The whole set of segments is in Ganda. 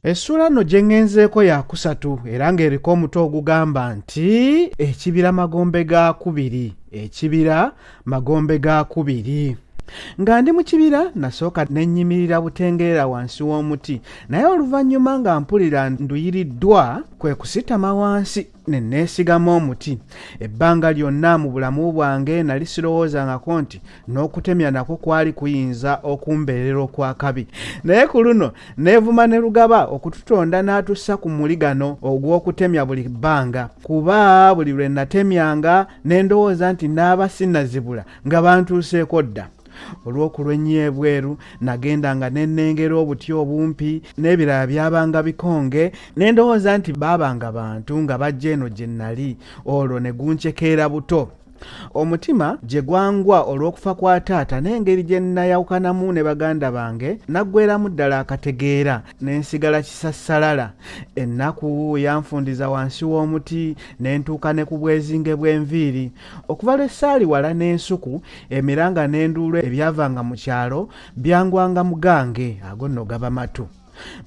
Essuula nno gye ŋŋenzeeko yakusatu era ng'eriko omutwe ogugamba nti ekibira magombe ga kubiri ekibira magombe ga kubiri. Nga ndi mu kibira nasooka ne nnyimirira butengerera wansi w'omuti naye oluvannyuma nga mpulira nduyiriddwa kwe kusitama wansi ne neesigama omuti. Ebbanga lyonna mu bulamu bwange nali sirowoozangako nti n'okutemya nakwo kwali kuyinza okumbeerera okw'akabi. Naye ku luno neevuma ne Lugaba okututonda n'atussa ku muligano ogw'okutemya buli bbanga, kuba buli lwe natemyanga ne ndowooza nti naaba sinnazibula nga bantuuseeko dda. Olw'okulwa ennyo ebweru, nagendanga ne nnengera obuti obumpi n'ebirala byabanga bikonge ne ndowooza nti baabanga bantu nga bajja eno gye nnali, olwo ne guncekeera buto. Omutima gye gwangwa olw'okufa kwa taata n'engeri gye nnayawukanamu ne baganda bange, naggweeramu ddala akategeera ne nsigala kisassalala. Ennaku yanfundiza wansi w'omuti ne ntuuka ne ku bwezinge bw'enviiri. Okuva lwe ssaali wala n'ensuku, emiranga n'enduulu ebyavanga mu kyalo byangwanga mu gange, ago nno gaba matu.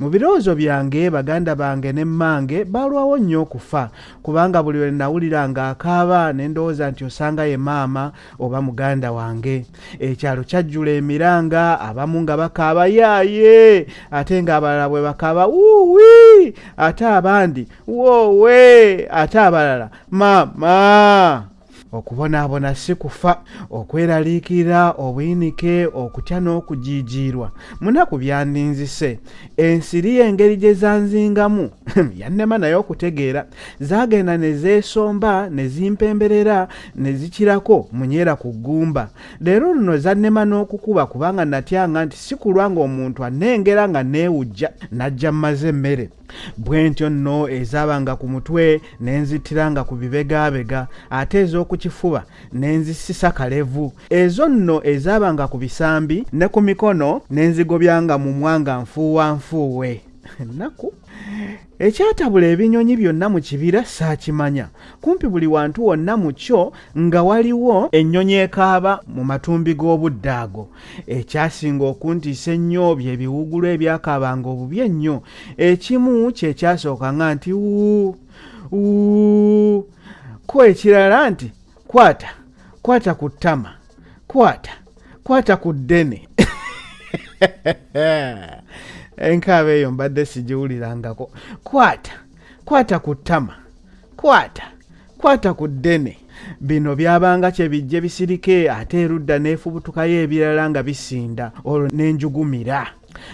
Mu birowoozo byange baganda bange ne mmange baalwawo nnyo okufa kubanga buli lwe nnawuliranga akaaba ne ndowooza nti osanga ye maama oba muganda wange. Ekyalo kyajjula emiranga, abamu nga bakaaba yaaye ate ng'abalala bwe bakaaba wuuwi ate abandi woowe ate abalala maama. Okubonaabona si kufa, okweraliikirira, obuyinike, okutya n'okujiijiirwa munaku byandinzise. Ensiri engeri gye zanzingamu yannema naye okutegeera. Zaagenda ne zeesomba ne zimpemberera ne zikirako munyeera ku ggumba. Leero luno zannema n'okukuba kubanga natyanga nti si kulwa ng'omuntu annengera nga neewujja n'ajja mmaze emmere. Bwe ntyo nno ezaabanga ku mutwe ne nzittiranga ku bibegaabega, ate ez'oku kifuba ne nzissisa kalevu. Ezo nno ezaabanga ku bisambi ne ku mikono ne nzigobyanga mumwa nga nfuuwa nfuuwe. Ennaku! Ekyatabula ebinyonyi byonna mu kibira saakimanya. Kumpi buli wantu wonna mu kyo nga waliwo ennyonyi ekaaba mu matumbi g'obudde ago. Ekyasinga okuntiisa ennyo bye biwugulu ebyakaabanga obubi ennyo. Ekimu kye kyasookanga nti wuu wuu, ko ekirala nti kwata kwata ku ttama, kwata kwata ku ddene. Enkaaba eyo mbadde sigiwulirangako. Kwata kwata ku ttama, kwata kwata ku ddene. Bino byabanga kye bijje bisirike ate erudda n'efubutukayo ebirala nga bisinda olwo ne njugumira.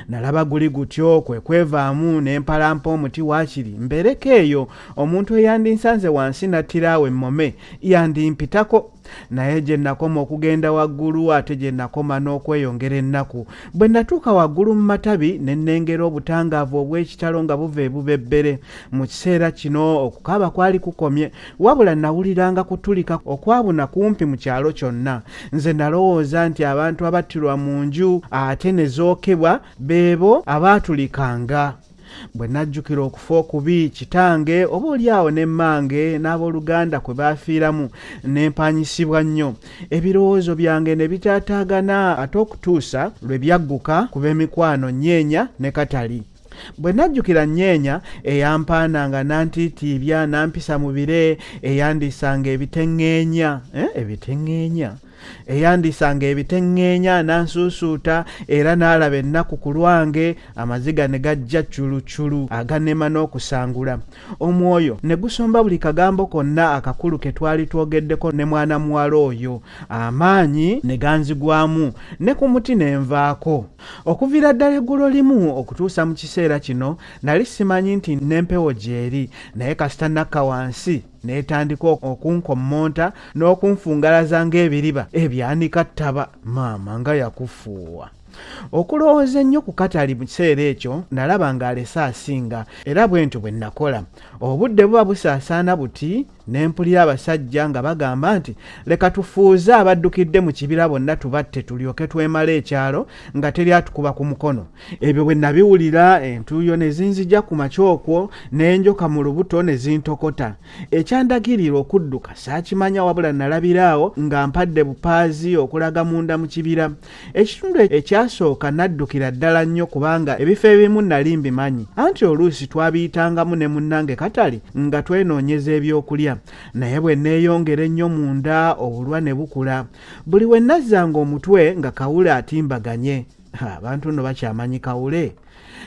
Nalaba guli gutyo kwe kwevaamu ne mpalampa omuti waakiri mbeereko eyo omuntu eyandinsanze wansi n'attira awo emmome yandimpitako. Naye gye nakoma okugenda waggulu ate gye nakoma n'okweyongera ennaku. Bwe natuuka waggulu mu matabi ne nnengera obutangaavu obw'ekitalo nga buva ebubebbere. Mu kiseera kino okukaaba kwali kukomye, wabula nawuliranga kutulika okwabuna kumpi mu kyalo kyonna. Nze nalowooza nti abantu abattirwa mu nju ate ne zookebwa beebo abaatulikanga. Bwe najjukira okufa okubi kitange oba oli awo ne mmange n'abooluganda kwe baafiiramu, ne mpaanyisibwa nnyo. Ebirowoozo byange ne bitaataagana ate okutuusa lwe byagguka ku b'emikwano Nyeenya ne Katali. Bwe najjukira Nyeenya eyampaananga n'antiitiibya n'ampisa mu bire, eyandiisanga ebiteŋŋeenya, eh, ebiteŋŋeenya? Eyandiisanga ebiteŋŋeenya n'ansuusuuta era n'alaba ennaku ku lwange, amaziga ne gajja culuculu agannema n'okusangula. Omwoyo ne gusomba buli kagambo konna akakulu ke twali twogeddeko ne mwana muwala oyo. Amaanyi ne ganzigwamu ne ku muti ne nvaako. Okuviira ddala eggulo limu okutuusa mu kiseera kino nali simanyi nti n'empewo gyeri, naye kasita nakka wansi n'etandika okunkommonta n'okunfungalaza ng'ebiriba ebyanika ttaba. Maama nga yakufuuwa! Okulowooza ennyo ku Katali mu kiseera ekyo nalaba ng'alese asinga era bwentyo bwe nakola. Obudde buba busaasaana buti ne mpulira abasajja nga bagamba nti leka tufuuze abaddukidde mu kibira bonna tubatte tulyoke twemale ekyalo nga teri atukuba ku mukono. Ebyo bwe nabiwulira entuuyo ne zinzija ku makya okwo n'enjoka mu lubuto ne zintokota. Ekyandagirira okudduka saakimanya wabula nalabira awo nga mpadde bupaazi okulaga munda mu kibira. Ekitundu ekya Ekyasooka naddukira ddala nnyo kubanga ebifo ebimu nali mbimanyi, anti oluusi twabiyitangamu ne munnange Katale nga twenoonyeza ebyokulya. Naye bwe nneeyongera ennyo munda obulwa ne bukula. Buli we nazzanga omutwe nga Kawule atimbaganye. Abantu nno bakyamanyi Kawule.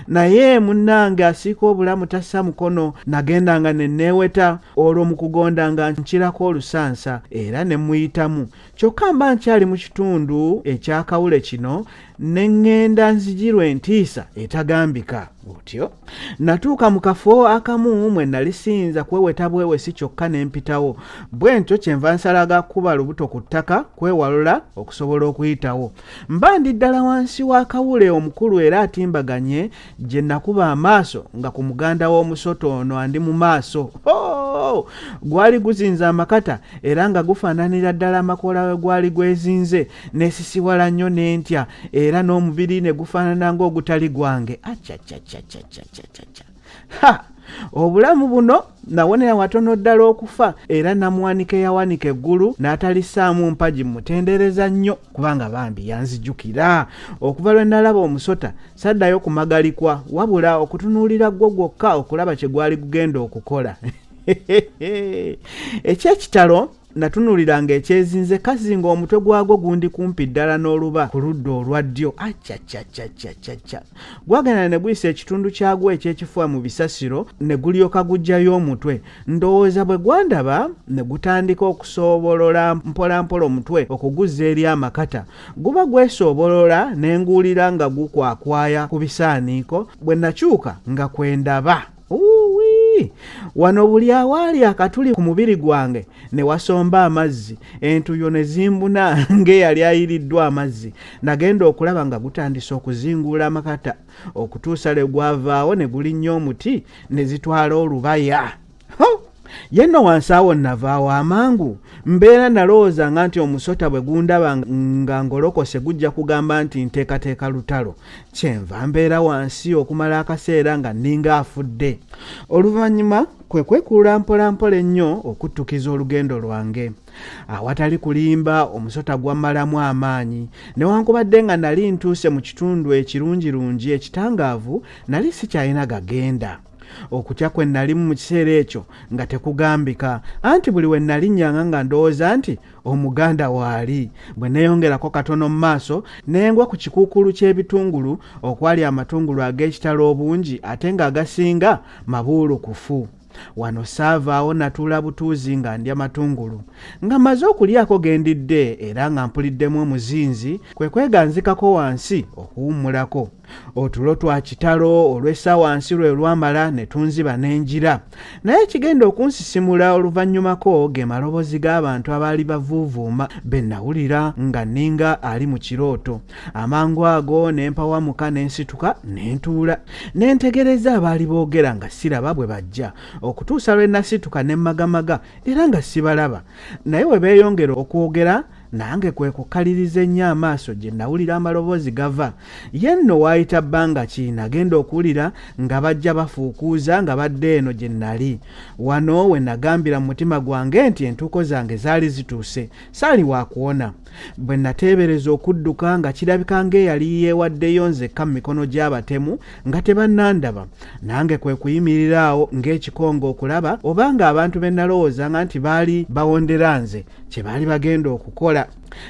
Naye munnange asiika obulamu tassa mukono. Nagendanga ne neeweta olwo mu kugonda nga nkirako olusansa era ne mmuyitamu. Kyokka mba nkyali mu kitundu ekya Kawule kino ne ŋŋenda nzijirwa entiisa etagambika. Otyo natuuka mu kafo akamu mwe nali siyinza kweweta bwewesi kyokka ne mpitawo. Bwe ntyo kyenva nsalaga kukuba lubuto ku ttaka kwewalula okusobola okuyitawo. Mba ndi ddala wansi wa Kawule omukulu era atimbaganye gye nakuba amaaso nga ku muganda w'omusota ono andi mu maaso. Hoo! Gwali guzinze amakata era nga gufaananira ddala amakoola we gwali gwezinze. Nesisiwala nnyo ne ntya era n'omubiri ne gufaanana ng'ogutali gwange. Acacacacacacaca! Ha! Obulamu buno nawonera watono ddala okufa era Namuwanika eyawanika eggulu n'atalisaamu mpagi mmutendereza nnyo kubanga bambi yanzijukira. Okuva lwe nalaba omusota saddayo kumagalikwa wabula okutunuulira gwo gwokka okulaba kye gwali gugenda okukola. Eky'ekitalo Natunuuliranga ekyezinze kazzi ng'omutwe gwagwo gundi kumpi ddala n'oluba ku ludda olwa ddyo. Acacacacacaca! Gwagenda ne guyisa ekitundu kyagwo eky'ekifuba mu bisasiro ne gulyoka guggyayo omutwe. Ndowooza bwe gwandaba ne gutandika okusoobolola mpolampola omutwe okuguzza eri amakata. Guba gwesoobolola ne nguwulira nga gukwakwaya ku bisaaniiko, bwe nakyuka nga kwe ndaba. Wuuwii! Wano buli awaali akatuli ku mubiri gwange ne wasomba amazzi, entuuyo ne zimbuna ng'eyali ayiriddwa amazzi. Nagenda okulaba nga gutandise okuzinguula amakata okutuusa lwe gwavaawo ne gulinnya omuti ne zitwala olubaya. Ho! Ye nno wansi awo nnavaawo amangu. Mbeera nalowoozanga nti omusota bwe gundaba nga ngolokose gujja kugamba nti nteekateeka lutalo. Kyenva mbeera wansi okumala akaseera nga nninga afudde. Oluvannyuma kwe kwekulula mpolampola ennyo okuttukiza olugendo lwange. Awatali kulimba omusota gwammalamu amaanyi. Newankubadde nga nali ntuuse mu kitundu ekirungirungi ekitangaavu, nali sikyalina gagenda. Okutya kwe nnalimu mu kiseera ekyo nga tekugambika, anti buli we nnalinnyanga nga ndowooza nti omuganda waali. Bwe neeyongerako katono mu maaso ne ngwa ku kikuukuulu ky'ebitungulu okwali amatungulu ag'ekitalo obungi ate ng'agasinga mabuulukufu. Wano saavaawo natuula butuuzi nga ndya matungulu. Nga mmaze okulyako ge ndidde era nga mpuliddemu omuzinzi kwe kweganzikako wansi okuwummulako. Otulo twa kitalo olw'essaawa nsi lwe lwamala ne tunziba ne ngira. Naye ekigenda okunsisimula oluvannyumako ge maloboozi g'abantu abaali bavuuvuuma be nnawulira nga nninga ali mu kirooto. Amangu ago ne mpawamuka ne nsituka ne ntuula. Ne ntegereza abaali boogera nga siraba bwe bajja okutuusa lwe nasituka ne mmagamaga era nga sibalaba. Naye bwe beeyongera okwogera nange kwe kukaliriza ennyo amaaso gye nawulira amaloboozi gava. Ye nno waayita bbanga ki nagenda okuwulira nga bajja bafuukuuza nga badda eno gye nnali. Wano we nagambira mu mutima gwange nti entuuko zange zaali zituuse, saali wa kuwona. Bwe nateebereza okudduka nga kirabika ng'eyali yeewaddeyo nzekka mu mikono gy'abatemu nga tebannandaba. Nange kwe kuyimirira awo ng'ekikongo okulaba oba ng'abantu be nalowoozanga nti baali bawondera nze kye baali bagenda okukola.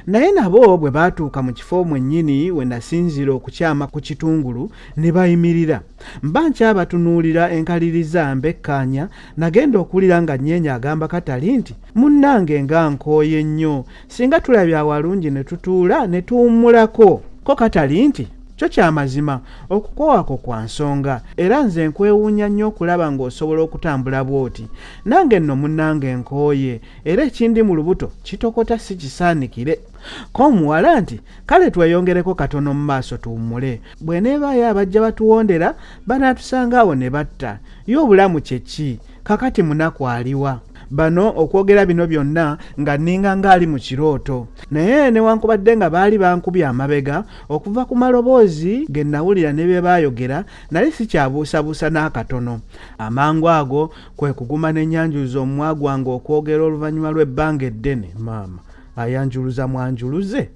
Naye nabo bwe baatuuka mu kifo mwennyini we nasinziira okukyama ku kitungulu ne bayimirira. Mba nkyabatunuulira enkaliriza mbekkaanya, nagenda okuwulira nga Nyeenya agamba Katali nti, Munnange nga nkooye nnyo, singa tulabye awalungi ne tutuula ne tuwummulako. Ko Katali nti, Kyo kya mazima, okukoowa kwo kwa nsonga, era nze nkwewuunya nnyo okulaba ng'osobola okutambula bw'oti. Nange nno munnange nkooye, era ekindi mu lubuto kitokota si kisaanikire. Ko omuwala nti, Kale tweyongereko katono mu maaso tuwummule. Bw'eneebaayo abajja batuwondera, banaatusanga awo ne batta. Ye obulamu kye ki? Kaakati munaku aliwa? Bano okwogera bino byonna nga nninga ng'ali mu kirooto. Naye newankubadde nga baali bankubye amabega, okuva ku maloboozi ge nnawulira ne bye baayogera, nali sikyabuusabuusa n'akatono. Amangu ago kwe kuguma ne nnyanjuluza omumwa gwange okwogera oluvannyuma lw'ebbanga eddene. Maama ayanjuluza mwanjuluze?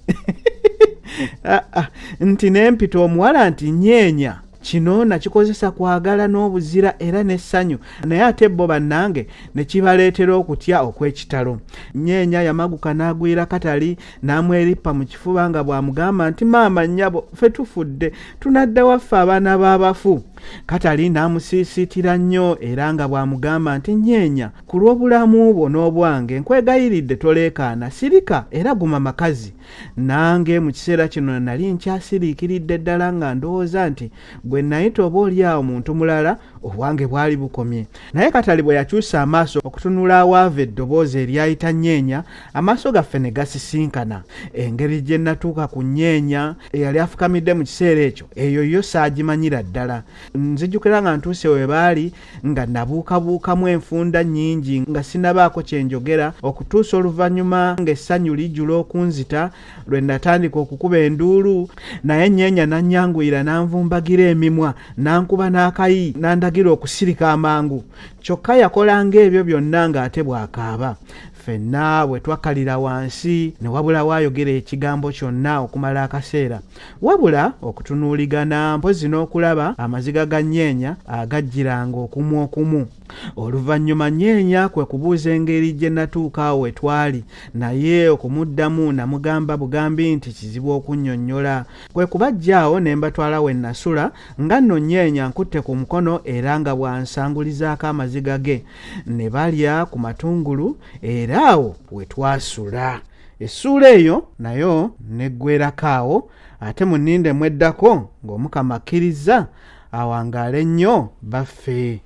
Ah, ah, nti nempita omuwala nti nyeenya kino nakikozesa kwagala n'obuzira era n'essanyu naye ate bo bannange ne kibaleetera okutya okw'ekitalo nyeenya yamaguka n'agwira katali n'amwerippa mu kifuba nga bw'amugamba nti maama nnyabo ffe tufudde tunadda waffe abaana b'abafu katali n'amusiisiitira nnyo era nga bw'amugamba nti nyeenya ku lw'obulamu bwo n'obwange nkwegayiridde toleekaana sirika era guma makazi nange mu kiseera kino nali nkyasiriikiridde ddala nga ndowooza nti gwe nayita oba oli awo muntu mulala obwange bwali bukomye naye katali bwe yakyusa amaaso okutunula awaava eddoboozi eryayita nyeenya amaaso gaffe ne gasisinkana engeri gye natuuka ku nyeenya eyali afukamidde mu kiseera ekyo eyo yo saagimanyira ddala nzijukira nga ntuuse we baali nga nabuukabuukamu enfunda nnyingi nga sinabaako kye njogera okutuusa oluvannyuma ng'essanyu lijjula okunzita lwe natandika okukuba enduulu naye nyeenya n'annyanguyira n'anvumbagira emimwa n'ankuba n'akayi n'andagira okusirika amangu kyokka yakolanga ebyo byonna ng'ate bw'akaaba ffenna bwe twakkalira wansi ne wabulawo ayogera ekigambo kyonna okumala akaseera wabula okutunuuligana mpozzi n'okulaba amaziga ga nyeenya agajjiranga okumu okumu oluvannyuma nyeenya kwe kubuuza engeri gye natuuka awo we twali naye okumuddamu namugamba bugambi nti kizibu okunnyonnyola kwe kubajja awo ne mbatwala we nasula nga nno nyeenya nkutte ku mukono era nga bw'ansangulizaako amaziga ge ne balya ku matungulu era awo we twasula essuula eyo nayo neggwerako awo ate muninde mweddako ng'omukama akkirizza awangaale nnyo baffe.